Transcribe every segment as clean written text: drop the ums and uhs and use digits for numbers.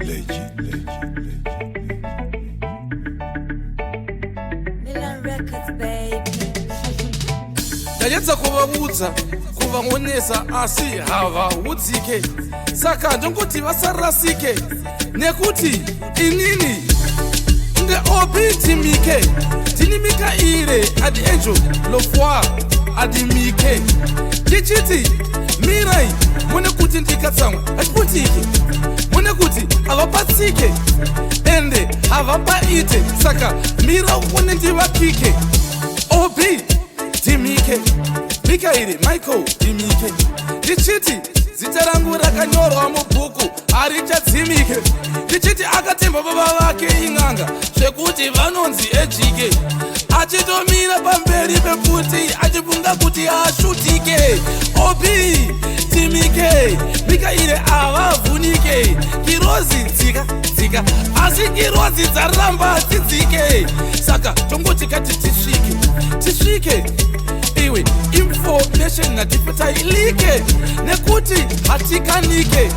Legend, legend, legend. Milan Records, baby. Ndayedza kuvaudza, kuvaonesa, asi havaudzike. Saka ndongoti vasarasike, nekuti inini ndeobitimike, ndini Mikaire adi angel lofwa adimike. Ndichiti mirai mune kuti ndikatsamwa hachiputike, mune kuti havapatsike ende havapaite. Saka mira une ndivakike. Ob Dimike, Mikairi Michael Dimike. Ndichiti zita rangu rakanyorwa mubhuku, harichadzimike. Ndichiti akatemba baba vake ing'anga, zvekuti vanonzi ejike, achitomira pamberi pepfuti achifunga kuti ashutike. Ob Dimike, Mikaire avavhunike. Kirozi dzika dzika, asi kirozi dzaramba dzidzike. Saka tongoti kati tisvike, tisvike iwe. Information hatipetailike, nekuti hatikanike,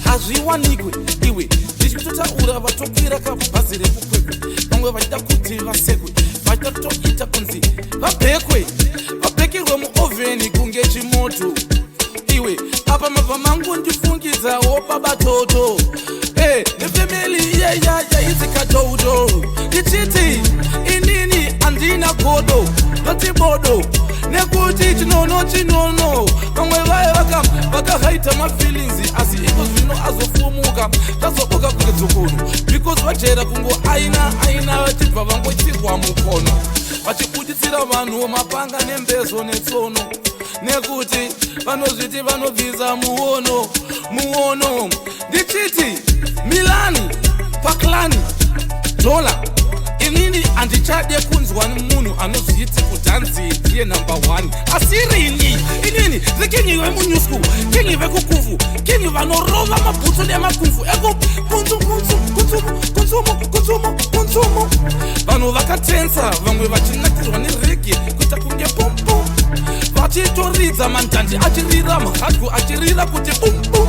hazviwanikwe iwe. Ndichitotaura vatokwira kabhazi rekukwekwe, vamwe vachida kuti vasekwe, vachida kutoita kunzi vabhekwe, vabhekirwe muovheni kunge chimoto iwe. Apa mabva mangu ndifungidzawo baba Toto nefamily iyeya yaizikadoudo. Ndichiti inini handina godo, ndoti bodo, nekuti chinono chinono. Vamwe vaya vakahaita mafeelings, asi iko zvino azofumuka, tazobuka kunge dzokoro, because vajera kungo aina aina, vachibva vangochirwa mukono, vachibuditsira vanhu mapanga nembezo netsono, nekuti vanozviti vanobvisa muono muono. Ndichiti Milani paklani dola, inini handichade kunzwa munhu anozviti kudhanzi ndiye number 1, asi rini inini riking vemunew school, king vekukufu, king vanorova mabhutsu nemakumfu eku kunzu kunzu kunzumu kunzumu kunzumu kunzumu. Vanhu vakatensa, vamwe vachinakirwa nereggae, kuita kunge pumpu, vachitoridza mandandi achirira, muhadgu achirira kuti bum bum.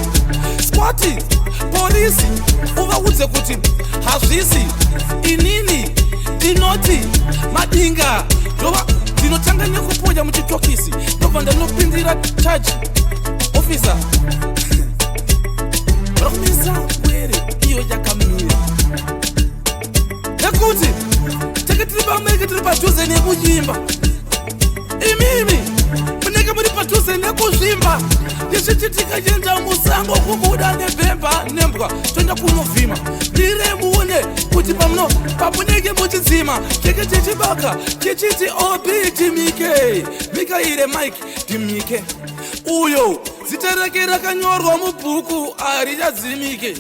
Squati porisi, uvaudze kuti hazvisi. Inini ndinoti madinga ndova ndinotanga nekuponya muchitokisi, ndobva ndanopindira charge officer rakumisa were iyo yakamira, nekuti tenge tiri pameke, tiri padhuze nekunyimba. Imimi munenge muri padhuze nekuzvimba. Ndichiti tikaenda musango kubuda nebhemba nembwa, toenda kunovhima. Ndire muone kuti pamuno pamunenge muchidzima cheke chichibaka chichiti Ob Dimike, Mikaire Mike Dimike, uyo zita rake rakanyorwa mubhuku harichadzimike.